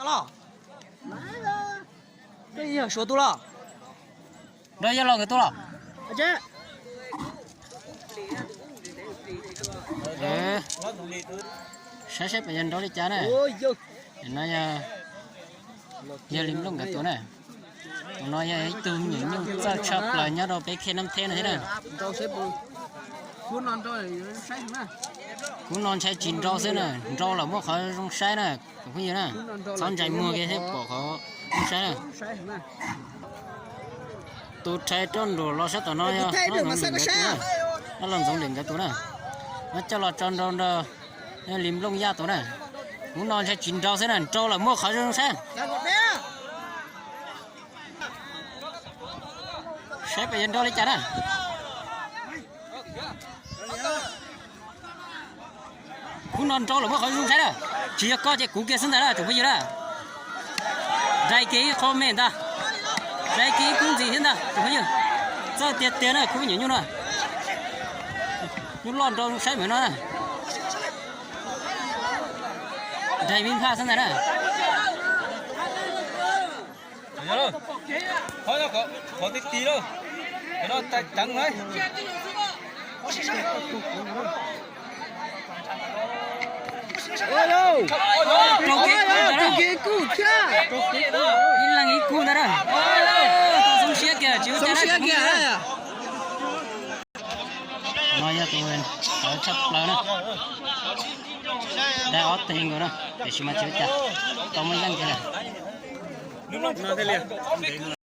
Los, yog Suav tus los? Nrog yog los nkawd tus los? Saib saib pem yog nrau li cas na. No yog, yog Lis Nplooj nkawd tus na. Tus no yog ib tug me nyuam nyuj txawj tshaj plaws nyob rau peb khej Nab Theb no thiab na. Kuv no ntshai tsis nrau xwb na, nrau lawm muaj qhov zoo saib na. Tus phooj ywg na, txhob ntsais muag kiag thiab pom qhov zoo saib na. Tus rhais roj nruam los sab tom no yog Los Ntxoov Lim nkawd tus na. No coj los tso nrau nrog Lis Nplooj Yaj tus na. Kuv no ntshai tsis nrau xwb na, nrau lawm muaj qhov zoo saib. Saib pem yog nrau li cas na. Kuv no nrau lawm muaj qhov zoo saib na. Tsis yog koj ces kuv kiag xwb ntag na tsoom phooj ywg na. Nrau kiag ib qho me ntag. Nrau kiag ib kub ntxiv thiab ntag tsoom phooj ywg. Txawj tiag tiag na khub nyuam nyuj no. Nyuj loj nrau zoo saib meem no na. Nrau me nphaj xwb ntag na. Qhov ti ti lauj, cov no tais teev lauj. Ib leeg ib kub ntag na. Tau xoob siab kiag tsis ua cas na. No yog tus tawv tshaj plaws na. Dai ob teg nkaus na, tiam sis mas tsis ua cas, tau muaj yeej kiag lawm.